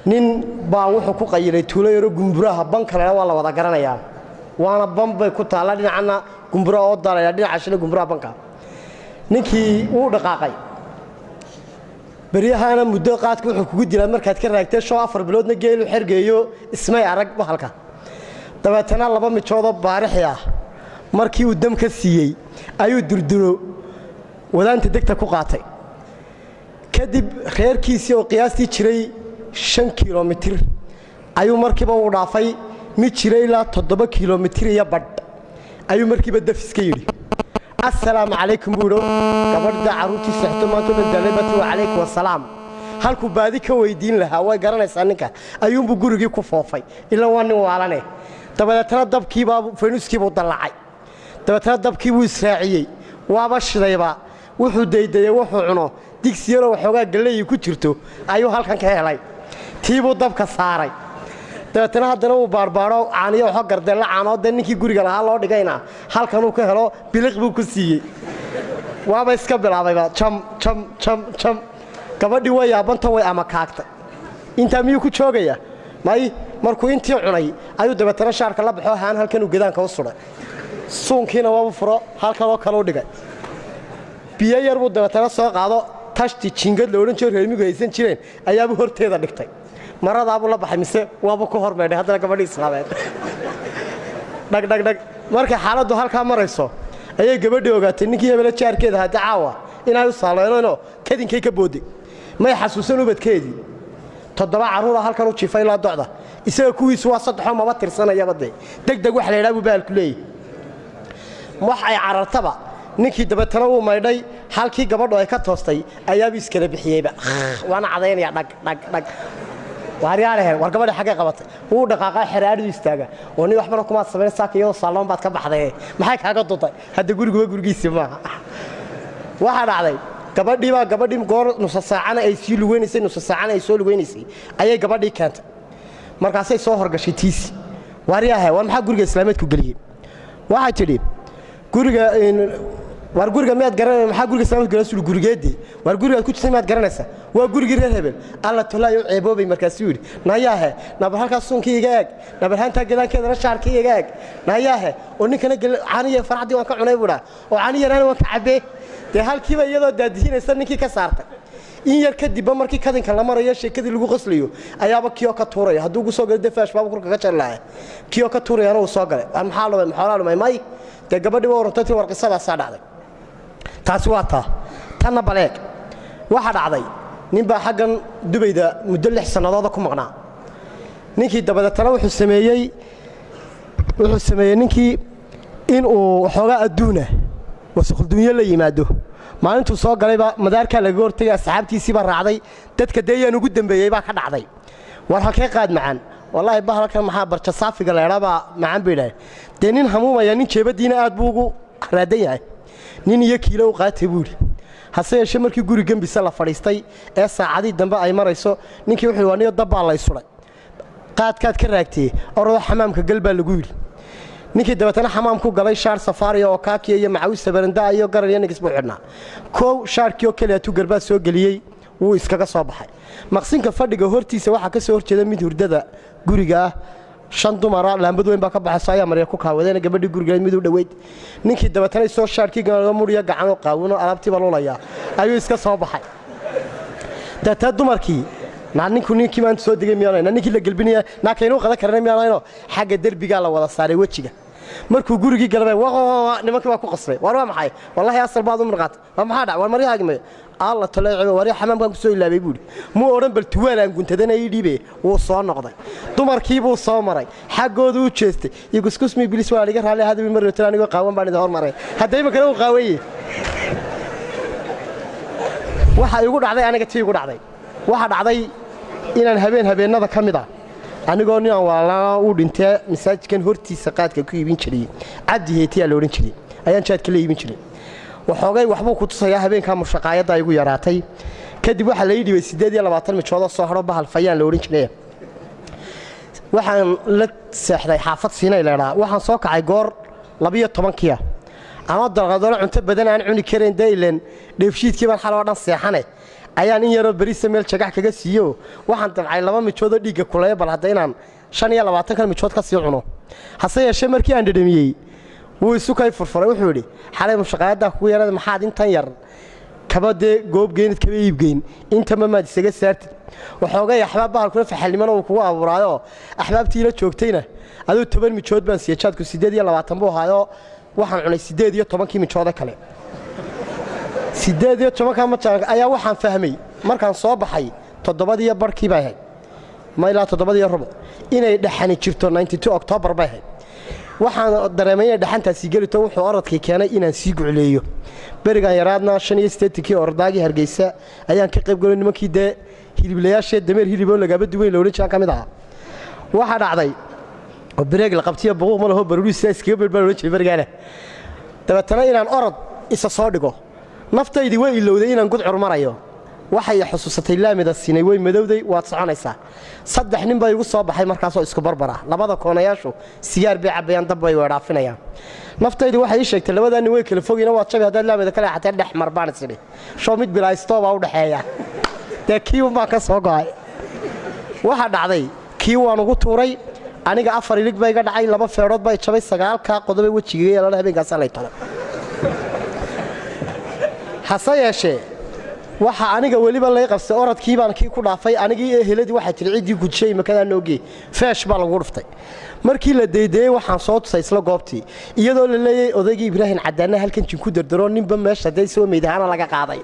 Nin baa wuxuu ku qayilay tuulo yaro Gumburaha bankalena waa la wada garanayaa, waana ban bay ku taalla dhinacana Gumburaha oo dalaya, dhinaca shile Gumburaha banka. Ninkii wuu dhaqaaqay. Beryahaana muddo qaadka wuxuu kugu dilaa markaad ka raagtay 5 4 biloodna geelu xergeeyo ismay arag bahalka. Dabeetana 2 mijoodoo baarixi ah markii uu dam ka siiyey ayuu durduro wadaanta degta ku qaatay. Kadib reerkiisii oo qiyaastii jiray 5 kilomitir ayuu markiiba uu dhaafay, mid jiray ilaa 7 kilomitir iyo badh ayuu markiiba dafis ka yidhi. Assalaamu calaykum buu idho. Gabadha carruurtii seexto maanta dhan daalay wa calaykum wassalaam. Halkuu baadi ka weydiin lahaa way garanaysaa ninka, ayuunbuu gurigii ku foofay, ilaa waa nin waalane. Dabadeetana dabkiibaa faynuuskiibuu dallacay, dabeetana dabkii buu israaciyey, waaba shidayba. Wuxuu daydayey wuxuu cuno, digsi yaroo waxoogaa galleyi ku jirto ayuu halkan ka helay, tiibuu dabka saaray. Dabeetana haddana uu baarbaaro caaniyo waxo gardeella caanoo dee ninkii guriga lahaa loo dhigayna halkanuu ka helo, biliq buu ku siiyey, waaba iska bilaabayba jam jam jam jam. Gabadhii way yaabanta, way amakaagtay. Intaa miyuu ku joogaya? May. Markuu intii cunay ayuu dabeetana shaarka la baxo, haan halkanuu gedaanka u sudhay, suunkiina waaba furo halkanoo kale u dhigay. Biyo yar buu dabeetana soo qaado, tashti jiingad la odhan jiro reermigu haysan jireen ayaabuu horteeda dhigtay, maradaabuu la baxay, mise waaba ku hormeydhay haddana gabadhii islaameed. Dhagdhagdhag. Markay xaaladdu halkaa marayso ayay gabadhii ogaatay ninkii hebele jaarkeeda haddi caawa inay u saaleyneenoo kadinkay ka boodday. May xasuusan ubadkeedii, 7 carruura halkan u jiifay ilaa docda, isaga kuwiisu waa 3 maba tirsanayaba. Dee degdeg wax la yidhaha buu bahalku leeyahy. Wax ay carartaba ninkii dabeetana wuu maydhay, halkii gabadhu ay ka toostay ayaabuu iskala bixiyeyba, waana cadaynaya dhag dhag dhag. Waaryaalehe, war gabadhi xaggay qabatay? Wuu dhaqaaqaa, xeraadhidu istaaga oo nin waxbana kumaad samayn saaka, iyadoo saalloon baad ka baxday, maxay kaaga duday? Hadda guriguba gurigiisii maaha. Waxaa dhacday gabadhii baa gabadhii goor nusa saacana ay sii lugeynaysay, nusa saacana ay soo lugeynaysay ayay gabadhii keentay. Markaasay soo horgashay tiisi. Waaryahe, war maxaa guriga islaameedku geliyey? Waxay tidhi guriga, war guriga miyaad garanay? Maxaa guriga islaameedku geliyey? Sulu gurigeedii, war gurigaad ku jirtay miyaad garanaysaa? Waa gurigii reer hebel. Alla tolaayo ceeboobay. Markaasuu yidhi nayaahe, nabar halkaas suunkii iga eeg, nabar haantaa gadaankeedana shaarkii iga eeg. Nayaahe, oo ninkana caaniya farxaddii waan ka cunay buu dhaa, oo caani yaraana waan ka cabbee. Dee halkiiba iyadoo daadihinaysa ninkii ka saartay. In yar kadibba markii kadinka la marayo sheekadii lagu qoslayo ayaaba kiyoo ka tuuraya. Hadduu ugu soo galay dee faash baaba kurka ka jari lahaa, kiyoo ka tuurayana uu soo galay. War maxaa lumay? Maxoolaa lumay? May. Dee gabadhii waa warantay, war qisadaasaa dhacday. Taasi waa taa. Tanna baleeg. Waxaa dhacday ninbaa xaggan Dubayda muddo 6 sannadooda ku maqnaa. Ninkii dabadeetana wuxuu sameeyey ninkii inuu waxoogaa adduuna wasakhuldunyo la yimaado. Maalintuu soo galayba madaarkaa lagaga hortagay, asxaabtiisii baa raacday. Dadka dee yaan ugu dambeeyey baa ka dhacday. War halkee qaad macaan? Wallaahi bahalkan maxaa barja saafiga leedhaa baa macaan bay idhaaheen. Dee nin hamuumaya, nin jeebadiina aad buu ugu raadan yahay, nin iyo kiilo u qaatay buu yidhi. Hase yeeshee markii guri gembisa la fadhiistay ee saacadii dambe ay marayso, ninkii wuxuu waa niyo dabbaa lay sudhay, qaadkaad ka raagtee, orodoo xamaamka gal baa lagu yidhi. Ninkii dabeetana xamaamku galay, shaar safaariya oo kaakiya iyo macawista barandaa iyo garan iyo nigis buu xidhnaa. Koow shaarkii oo keliya tuu garbaa soo geliyey, wuu iskaga soo baxay. Maqsinka fadhiga hortiisa waxaa ka soo horjeeda mid hurdada guriga ah, 5 dumara laambad weyn baa ka baxayso ayaa marya ku kaawadeena gabadhii guriga mid u dhoweyd. Ninkii dabeetana isoo shaarkii ganoo mudhiyo gacanoo qaawino alaabtiiba lulaya ayuu iska soo baxay. Dabeetana dumarkii naa ninku ninkii maanta soo degay miyaanay, naa ninkii la gelbinaya, naa kaynuu qadan karana miyaanayno, xagga derbigaa la wada saaray wejiga. Markuu gurigii galabay nimankii baa ku qasbay. War waa maxay? Wallaahi asal baad u mirqaatay, waa maxaa dhac? War maryahaagi may? Alla taleeciba, war xamaamkaan ku soo ilaabay buuri. Muu odhan bal tuwaal aan guntadana ii dhiibe. Wuu soo noqday, dumarkii buu soo maray, xaggoodu u jeestay iyo guskusmi bilis waa iga raalli ahaada mar rotan, anigoo qaawan baan idin hormaray. Hadda iminkana uu qaawanye. Waxa igu dhacday aniga tii igu dhacday, waxa dhacday inaan habeen habeennada ka mid ah anigoo ninaan walaalana uu dhintee masaajidkan hortiisa qaadka ku iibin jiray, Cabdi Heetiyaa la odhan jiray, ayaan jaadka la iibin jiray. Waxoogay waxbuu ku tusayaa. Habeenkaa mushaqaayadda igu yaraatay. Kadib waxaa la ii dhibay 28 mijoodoo soo hadho bahal fayaan la odhan jiray. Waxaan la seexday xaafad Siinay leedhaa. Waxaan soo kacay goor 12-kiia ama dalqadoolo, cunto badan aan cuni karayn dee ileen dheefshiidkii baan xaloo dhan seexane. Ayaan in yaroo beriisa meel jagax kaga siiyo. Waxaan damcay 2 mijoodoo dhiigga kuleeya, bal hadda inaan 25kan mijood ka sii cuno. Hase yeeshee markii aan dhedhamiyey, wuu isu kay furfuray. Wuxuu yidhi, xalay mushaqaayaddaa kugu yarada, maxaad intan yar kaba dee goobgeynid, kaba iibgeyn, intama maad isaga saartid? Waxoogay axbaab bahalkuna faxalnimona uu kugu abuuraayoo axbaabtii la joogtayna aduu 10 mijood baan siiyey. Jaadku 28 buu ahaayoo waxaan cunay 18kii mijoode kale. 18ka ma ayaa waxaan fahmay markaan soo baxay 7:30kii bay ahayd, ma ilaa 7:15 inay dhaxani jirto. 92 Oktoobar bay ahayd. Waxaan dareemay inay dhaxantaasi gelito. Wuxuu orodkii keenay inaan sii gucleeyo. Berigaan yaraadna 85kii ordaagii Hargeysa ayaan ka qayb galay. Nimankii dee hiliblayaashee dameer hiliboo lagaaba duweyn la odhan jiraan ka mid ahaa. Waxaa dhacday oo bareeg la qabtiyo buquuq ma laho, baruuriisa iskaga beer baan odhan jiray berigaana. Dabeetana inaan orod isa soo dhigo, naftaydii way ilowday inaan gudcur marayo. Waxay xusuusatay laamida siinay, way madowday, waad soconaysaa. 3 nin baa igu soo baxay markaasoo isku barbara, labada koonayaashu sigaar bay cabbayaan, dab bay weedhaafinayaan. Naftaydu waxay ii sheegtay labadaa nin way kala fogina, waad jabi haddaad laamida ka leexatee. Dhex mar baan isidhi, show mid bilaaystoobaa u dhexeeya. Dee kii unbaan ka soo go'ay. Waxaa dhacday kii waan ugu tuuray aniga, 4 ilig baa iga dhacay, 2 feedhood bay jabay, 9kaa qodobe wejigaga yeelana. Habeenkaasaa lay tolay. Hase yeeshee waxa aniga weliba lay qabsay orodkii baan kii ku dhaafay. Anigii eheladii waxaa tiri, ciddii gujishay makadaa noogee, feesh baa lagu dhuftay. Markii la deydeyey waxaan soo tusay isla goobtii iyadoo la leeyay odaygii Ibraahim Cadaanna halkan jinku dardaro, ninba meesha dee isagoo meyd ahaana laga qaaday.